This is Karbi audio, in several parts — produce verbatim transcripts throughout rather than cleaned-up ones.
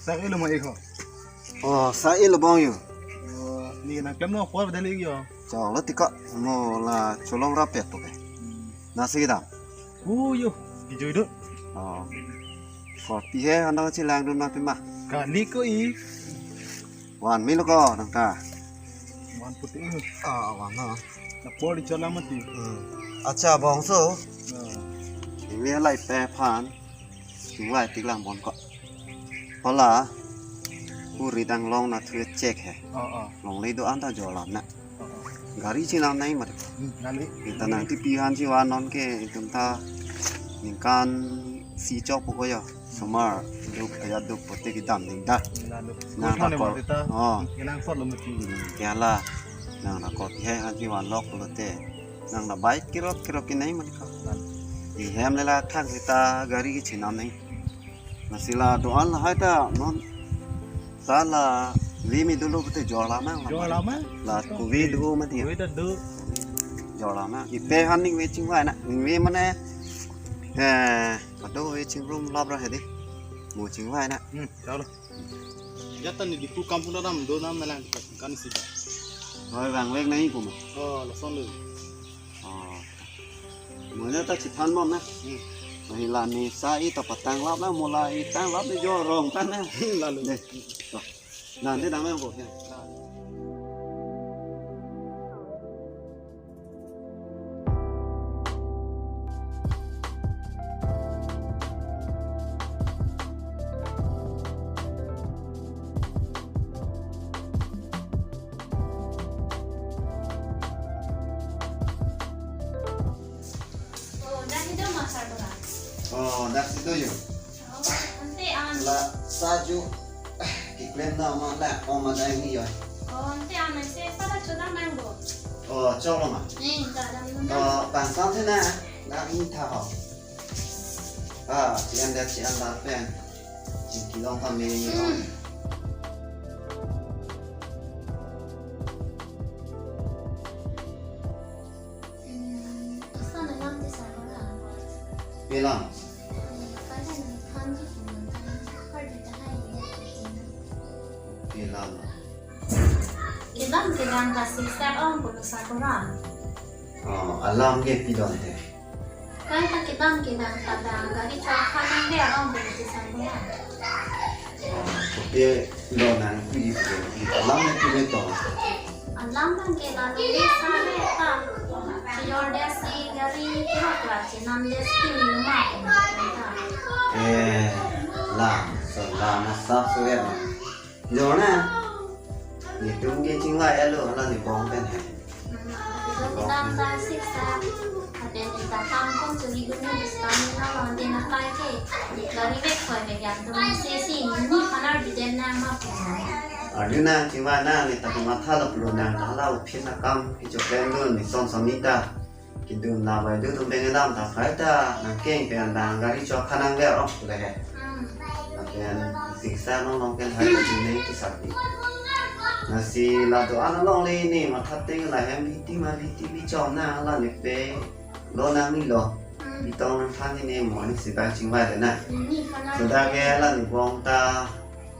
Sa-e lo ma-e ho. Oh, sa-e lo bong yo. Oh, ne nangklemlo, khor dali yo. Choklo tiko, mo la cholong rapet po ke. Hmm. Nasi kedam. Oh, yo, kijui do. Oh. Kopi he, anda chelangdun ma pima. Kali ko-i. Van melo ko nangta. Van puti. Ah, van na. Na pori chola mati. Hmm. Acha bongso. Ah. Ingve lai pe aphan. Chingvai tik lang bon ko. Pala. Kuri dang long na thu chek he. Oh, oh. Longle do-an ta jorlam na. Oh, oh. Gari chinam nai mati. Hmm, nali. Ita nangtipi aphan chivan non ke itum ta ningkan isi chok po ko yo. Somar duk, aya duk pote kedam ding ta. Nang ta kor. Oh. Nang sot lo mati. Kala. Nang ta kor he aphan chivan lok pulote. Nang ta bike kirok kirok kenai mati ko. Ihem le la thang sita gari kechinam nai. Lasi la do-an lahai ta non. Sa la ve me dolo pulote jorlam ma. Jorlam ma? La kuve do mati. Kuve ta do. Jorlam ma. Ipe aphan ningve chingvai na. Ningve mane. Eh, kado ve chingrum lap ra he di. Mo chingvai na. Hmm, chalo. Ya ta ne Diphu kam puna dam do nam na lang kan si. Hoi bang vek nai ko ma. Oh, lason lo. Oh. Mo ne ta chithan bom na. Hmm. Mo la ne sa-e ta patanglap na, mo la-e tanglap ne jorong ta na. Lalo. Ne. Oh. Nang de dam yang ko ya. Oh, dak itum ma sarbura. Oh, dak itum yo. Oh, ante an. La saju. Keklem na ma la, oh, ma dai ni yo. Oh, ante an se sala chodam nang bo. Oh, choklo ma. Eh, ta dam nang. Oh, pangsam si na. Dak ingtha ho. Ah, chian dak chian dak pen. Chingki long kami ni. Hmm. Hmm, asan alam te sarbura. Pi alam? Hmm, kadang ni thanji kuman than, kar di tahai ni. Pi alam? Kedam kedam ka sik sak ong pulo sarbura. Oh, alam ke pi don te. Kai ta kedam kedam ta dang gari chok khanang dia ong pulo sarbura. Oh, kopi lo nang pi di pu. Alam ke pi to. Alam bang ke lalu ni sare ta. Chiyor dia si gari kira kira chinam dia si ni ma ta. Eh, lam, so lam sa so ya. Jorna. Netum ke chingvai alo hala ne bong pen he. Hmm, kedam ta sik sak. Apen ta kam kom churi gun ne discount na lo ante na kai ke. Gari vek khoi vek jam tum se si ni panar di den na ma. Arju na chingvai na ne ta matha lo pulo na hala uphin akam kechoklem dun ne son son ni ta. Kedun la bai do tum pen kedam ta kai ta nangkeng pen dang gari chok khanang ver ong le he. Hmm. Lapen sik sak long long pen hai ta chini ke sarpi. Lasi la do-an along le ne matha teng la hem hiti ma hiti bi chom na la ne pe lo nang ni lo. Hmm. Bitong nang than ni ne mo ni si bang chingvai de na. Ni khanang. Sudah ke la ne bong ta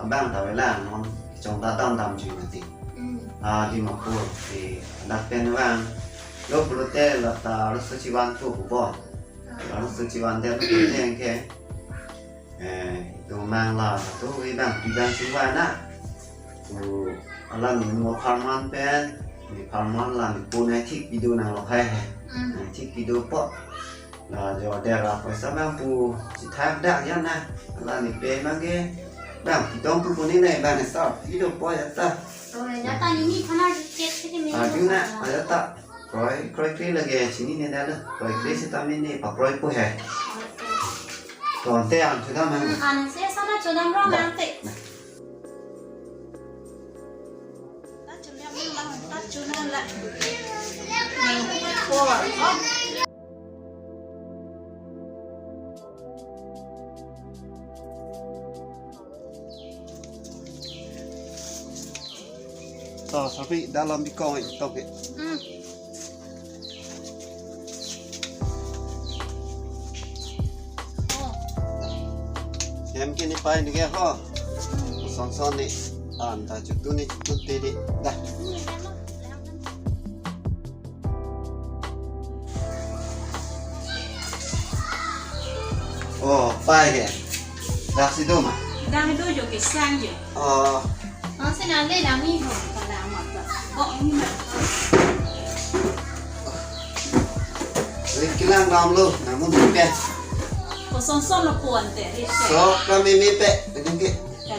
abang ta vela non chong ta dam dam ju mati. Hmm. Ah, Dimapur si dak pen vang lo pulote la ta arloso chivan tu pu bo. Ah. Arloso chivan den pu den ke. Eh, itum mang la tu ibang ibang chingvai na. Tu alam ni mo pharman pen, ni pharman la ne pu ne thik pido nang lo hai he. Hmm. Ne thik pido po. La jo dera paisa bang pu chithak dak ya na. La ne pe bang ke bang pi dong pu pu ni ne bang ne sa pi do po ya ta. Oh, ya ta ni ni khana chet chet ni. Ah, ju na, ah, ya ta. Kroi, kroi kre lage chini ne da lo. Kroi kre seta mi ne pa kroi pu he. Okay. Ton te an chu da mang. Hmm, an se sa na chodam rong ang te. Ta chu le mang bang ta chu na la. Neng pu po. Oh. To, sabi dalam bikong itu ke. Hmm. Oh. Hem kini pai ni ke ho. Hmm. Sonson ni, anta chutun ni chutun te di. Dah. Oh, pai ke. Dak si do ma? Dang do jo ke sang jo. Oh. Ang sinale lami ho, pala amat ba. Kok ini ma. Rik kilang dam lo, namun pe. Kosonson lo puan te, rik te. Sok kami mi pe, ini ke.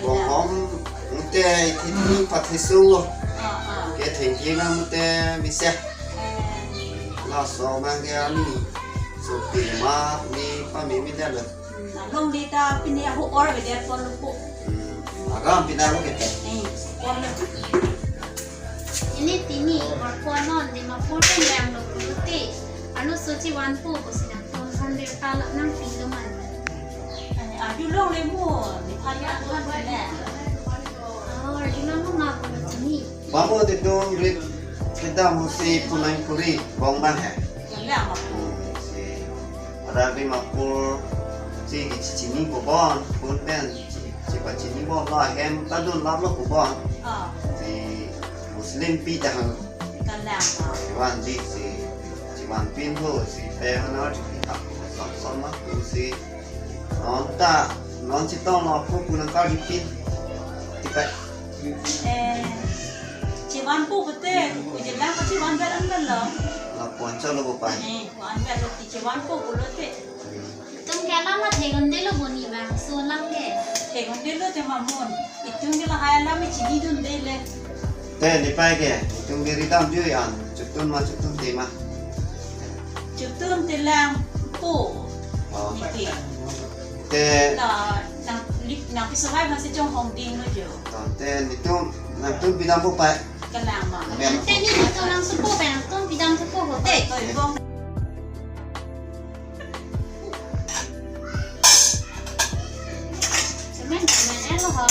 Bonghom mute ithi ni pathisung lo. Ah, ah. Ke thengki na mute misia. Eh. Laso abang ke ani. So pilma ni pami mi dia lo. Hmm, along di ta pini ahu or be dia pon lo po. Hmm. Agam pina ko kete. Eh, pon lo. Ini tini or pon non di ma pon yang lo puluti. Anu sochi wan po ko sinang pon kan de ta lo nang pilo man. Ani, adu longle mo, ni phan ya phan ne. Oh, adu long mo ma puluti ni. Bambo de dong rit kedam ho si punang kuri bong bang he. Kala ma. Hmm, si. Ada ri mapur si kichi chini ko bon, pun pen si, si pa chini bon lo hem ta dun lap lo ko bon. Ah. Si Muslim pi ta hang. Kala ma. Wan di si, si wan pin ho si pe hana chu pi ta ko son son ma ko si. Non ta, non si tong lo ko punang kar di pin. Ti pe. Eh, chevan po pute, kujelang ko chevan ber an ber lo. Lapuan cholo bo pai. Eh, ko an ber lo ti chevan po pulote. Itum ke alam athe gonde lo boni bang, so alam ke. Athe gonde lo te mamun. Itum ke lahai alam me chini dunde le. Te, ni pai ke, itum ke ridam jui an, chutun ma chutun te ma. Chutun te lang po. Oh. Niki. Te. Na, nang, li-, nang piso hai masih jong hong ding lo jo. Tante, nitum, nangtum pidam po pai. Kala ma. Amen. Tante ni nitum nang supo pai, nangtum pidam supo ho te. Oi, bong. Semen, semen, eh, lo ho.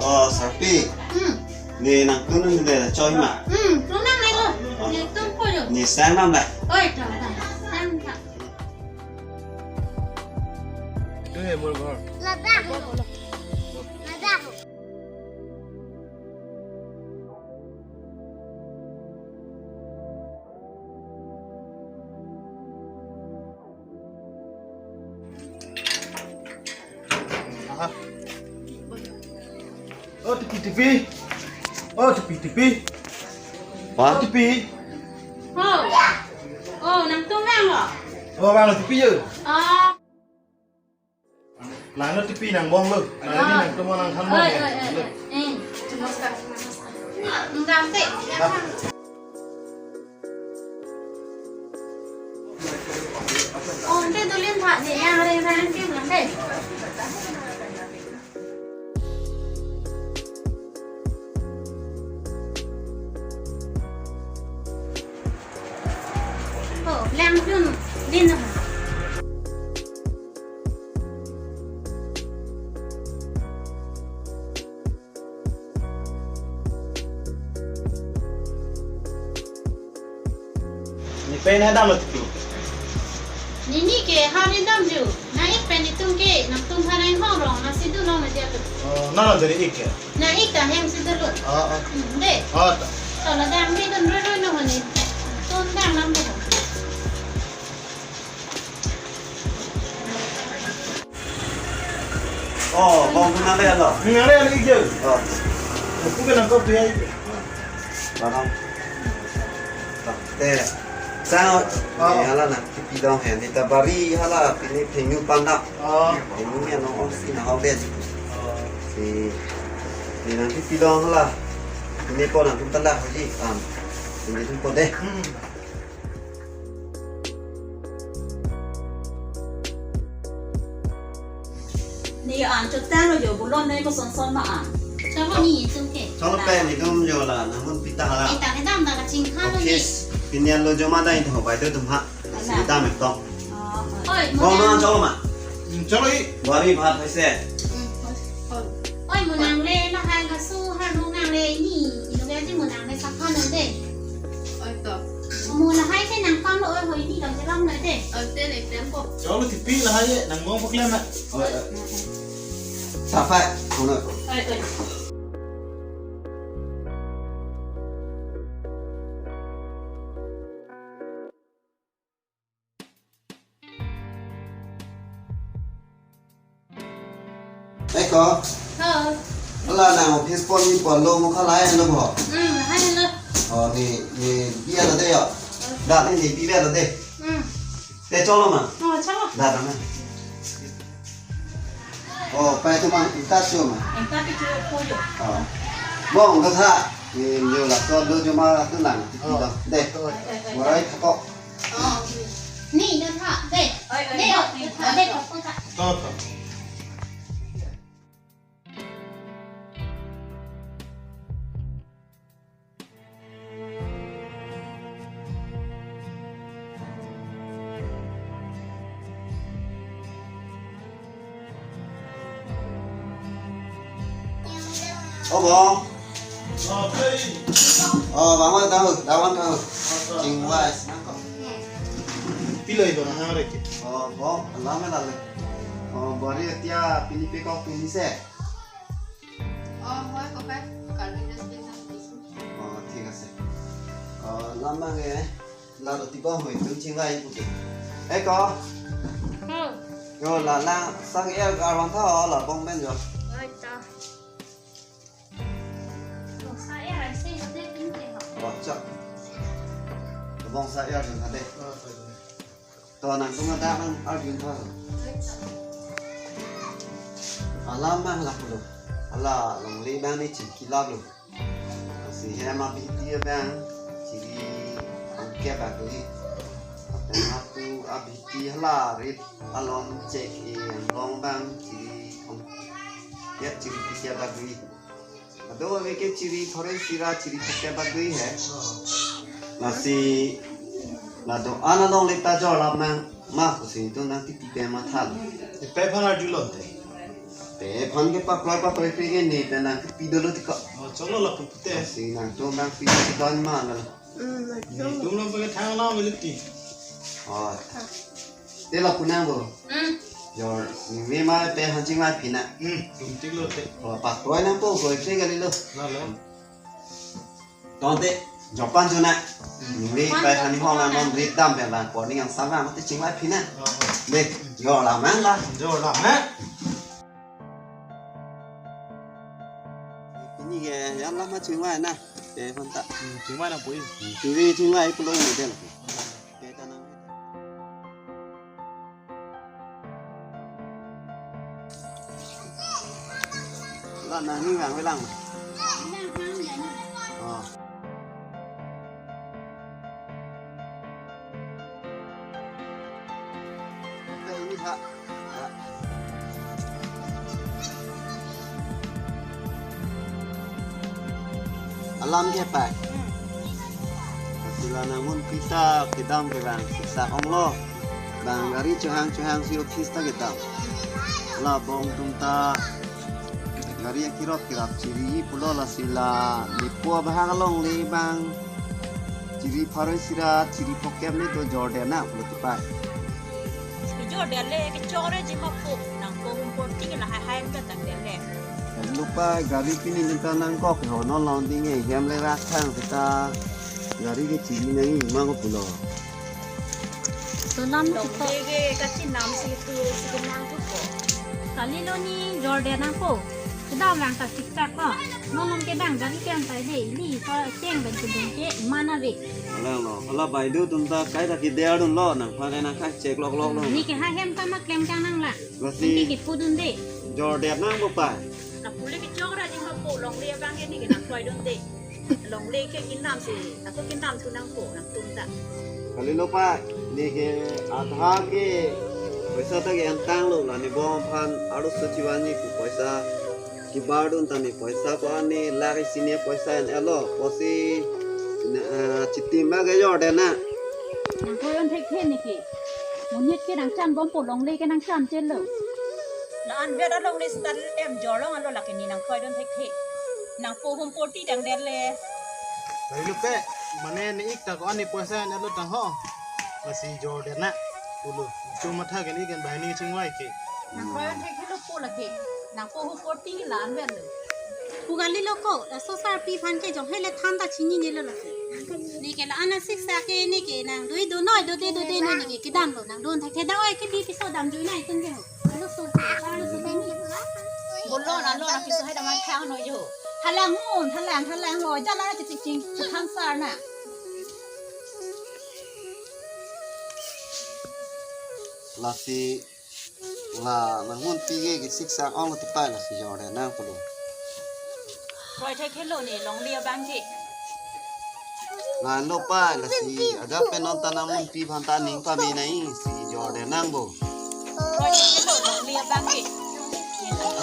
Oh, Sarpi. Hmm. Ni nangtum nang de choi ma. Hmm, tum nang nai lo. Oh. Ni tum po lo. Ni sang nam la. Oi, to, to. Sang ta. এইটো হে মোৰ ঘৰ। লাডা আহো। লাডা আহো। Aha. Oh, Tipi, Tipi. Oh, Tipi, Tipi. Wah. Oh, Tipi. Oh. Oh, nangtum vang lo? Oh, vang lo Tipi yo. Oh. Nang lo Tipi nang bong lo. Nang lo nangtum nang than bong. Oi, oi, oi, oi. Eh, namaskar, namaskar. Nang dam te. Ah. Oh, ante dulin tha, ne yang re rang ke nang de. Oh, lang pun din. Ne pen ha dam lo Tipi. Nini ke ha ri dam ju. Nang-ik pen itum ke, nangtum ha nang hong rong, nang si dun long na dia tu. Oh, nang lo jari ik ke? Nang-ik ta hem si dun lo. Oh, oh. Hmm, de. Oh, ta. To la dam mi dun roi roi no ho ni. Tun dam lam de ho. Oh, bong nang le lo. Nang le lo ik je. Oh. Aku ke nangkok tu ya ik. Barang. Te. Sang. Oh. Ni hala nangkepidong he. Ni ta bari hala pini phenyu panda. Oh. Phenyu ni ano ong si na hau de. Oh. Si. Ni nangkepidong hala. Ni po nangtum tanda ho ji. Am. Ni tum po de. Hmm. Ne an chotang lo jo bulon ne kosonson ma an. Chalo ni itum ke. Chalo pe nitum jo la namun pita hala. Ita ke dam da kachingkha lo ni. Okay. Pinian lo jo ma dai tho bai to tum ha. Ala. Sita me to. Oh, oh. Oi, mo nang. Chalo ma. Hmm, chalo i. Bari bhat hoise. Hmm, oi. Oi, mo nang le lahai laso ha nang le ni. Ilo ya ji mo nang le sakha na de. Oi to. Mo lahai ke nang kam lo oi. Ini dam selam na de. Ante ne klem ko. Chalo tipi lahai ye, nang bong paklem na. Oi, oi. Sapai, kono. Oi, oi. Eko. Ho. Hala nang office pon ni pon lo mo kha lahai lo mo. Hmm, lahai lo. Oh, ne, ne bi lo de yo. Da ne, ne bi lo de. Hmm. Te cholo ma. Oh, cholo. Da da ma. Oh, pai tu ma, ta chu ma. Enta pi chu ko yo. Oh. Bong ka tha. Ni yo la so do jo ma tu nang. Oh. De. Oh, oh, oh. Mo rai tha ko. Oh, ni da tha. De. Oi, oi, de, oi, de, oi, de, oi. Ko ko ka. To, to. Obo. Oh, bang, tahu, dawan tahu. Chingwai, senang kok. Pilo ibo na hare ke. Oh, bo, alam la le. Oh, bari tia pini pe kok pini se. Oh, hoi, kok, kali das bin. Oh, thik ase. Oh, lama nge. Lalo tiba hoi tum chingvai puke. Eko. Hmm. Yo la la sang er gar wan tha la bong ben jo. Oi ta. Bong sa er ai se hote pin te ho. Oh, chak. Bong sa er jun hade. To nang tum ada nang arjun tha. Oi ta. Alam mang la pulo. Ala longle bang ni chingki lap lo. Si hem abiti abang chiri phongkep abang. Lapen hapu abiti hala rit alom chek e anglong abang chiri phongkep chiri phongkep abang. Ado ave ke chiri pharo sira chiri phongkep abang he. Lasi la do-an along le ta jor lap nang ma pusi tu nang tipi pe ma thal. Ipe phan arju lo te. Pe phan ke pakloi pakloi pe ke ne pe nang tipi dolo ti ko. Oh, cholo lapu pute. Si nang tum nang pi si don ma na. Hmm, ni tum lo pe thang na mele ti. Oh. Te lapu nang bo. Hmm. Jor, ni me ma pe han chingvai phi na. Hmm, tum tik lo te. Oh, pakloi nang po, koi pe kali lo. Na lo. Tonte, jopan jona. Hmm. Ni pai hani hong nang non rit dam pen lang, por ni yang sama mati chingvai phi na. Oh, oh. De, jor la mang la. Jor la mang. Pini ke, yang lama chingvai na. Pe phan ta. Hmm, chingvai nang pui. Chingvai, chingvai pulo ni de. Pe ta nang. La nang ni vang velang. Oh. Pe ini tha. Alam ke pai. Sila namun kita kedam ke bang siksa onglo. Bang gari chuhang chuhang si office ta kedam. La bong tum ta gari akirot kirap chiri pulo la sila nipo bahang along le bang. Chiri pharo sira chiri phongkep ne to jor de na pulo tipai. Jor de le ke chore ji ma po nang po hum por ting la hai hai ta tang de le. Lupa gari pini nita nang kok ho no long ding e hem le rak thang kita gari ke chiri nang i ma ko pulo. To nam lo ko. Dege ka chinam si tu si nang tu ko. Kali lo ni jor de nang ko. Kedam lang ta siksak ko. Monom ke bang gari ke antai de ili ko cheng ben kudun ke mana be. Alang lo, ala bai du tum ta kai ta ki de adun lo nang pha nang kai chek lok lok lo. Ni ke ha hem ta ma klem kang nang la. Lasi. Ni ke pudun de. Jor de nang bo pa. Na pule ke jor ra jing ma po longle bang ni ke nang kloi dun de. Longle ke kinam si, ako kinam tu nang po nang tum ta. Kali lo pa, ni ke adha ke paisa ta ke antang lo la ni bom phan aru suchiwan ni ku paisa. Kibar dun ta ni paisa ko ani lak isi ni paisa en elo posi na, ah, chitim ba ke jor de na. Nang koyon thek the ni ke. Monit ke nang chan bom po longle ke nang chan chen lo. La an vet along ni stad em jor long alo la ke ni nang koy dun thek the. Nang po hum poti dang der le. Hai lupe, mane ni ik ta ko ani paisa en elo tang ho. Lasi jor det na. Pulo. Chum matha kali kan bahini chingvai ke. Nang koyan thek helo po lake. Nang po ho poti lan vel. Pu kalilo ko, laso sarpi aphan ke jong hele than ta chininelo lake. Neke la-an asiksak ke neke nang dui do noi do de do de noi neke kedam lo nang don thek thek da oi ke di piso damjui nai tun ke ho. Alo so ke, alo so ke ni. Bolo na lo na piso hai dam thang noi jo. Halang hon, halang, halang ho, jala chiching, ching, ching, than sar na. Lasi la nang mun pi ke siksak ong ti pai lasi jor det nang pulo. Kroi thek helo ne longle abang ke. Nang lo pai lasi ajat pen non ta nang mun pi aphan ta ning pame nai si jor det nang bo. Kroi thek helo longle abang ke.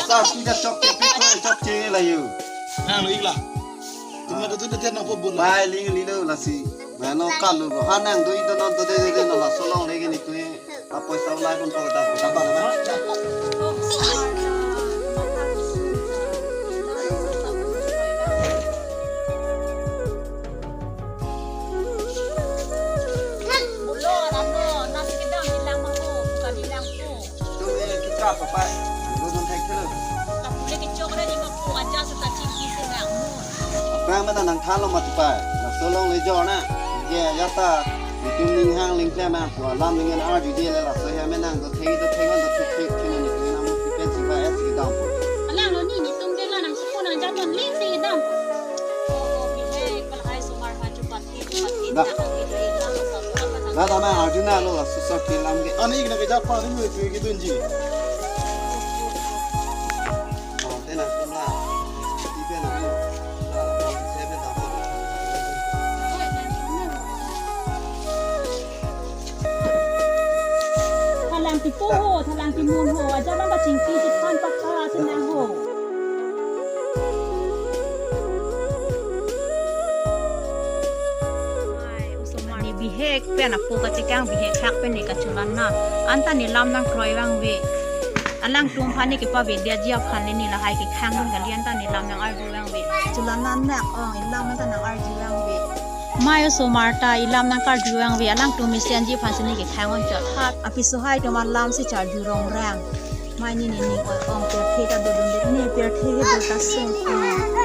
Asar pi ta chokche pi ko chokche la yu. Nang lo ikla. Tuma tu tu tu nang po bun. Pai ling lilo lasi. Mano kalu ko hanang do ito non to de de de no laso longle ke ni tu. Apoisa ulai pon pon ta pon ta pon ta. Bolo, ano, nasi kedam bilang mo, bukan bilang po. Tu ye kita apa pai? Lu nang thek thelo. Kapule kechok ra ni mo po aja suka chingki se nang mo. Apa mana nang thalo mati pai? Laso longle jor na. Ye ya ta. Itum ning hang ling klem ang, wa lam ning an arju di le laso ya menang do thei do thei do thei thei thei nang itum nang musti pen si ba es kedam po. Alang lo ni, netum ke la nang supo nang jam non ling si kedam po. Oh, oh, bihek, kal hai sumar ha chupat hi, chupat hi, da. Nang ang itum ilang sa, sa, sa, sa. Da da ma arju na lo laso sa ke lam ke. Ani ik na ke japa ni mu itu ke dunji. Oh, tena kumla. Ibe na lo. Thalang ti po ho, thalang ti mun ho, aja bang kachingki si phan pakha si nang ho. Ai, osomar ni bihek pen apo kachekang bihek thak pen ne kachulan na. Anta ne lam nang kroi vangve. Alangtum aphan ne kepavedetji aphan le ne lahai kekhang dun kali anta ne lam nang arju vangve. Chulan nang nak ong, ilam anta nang arju vangve. Mai osomar ta ilam nang karju vangve, alangtum mesenji aphan si ne kekhang on chot hat. Apiso hai atum alam si charju rong rang. Mai ne ne ning ong, ong pirthe ta dodun det, ne pirthe ke do ta sung ong.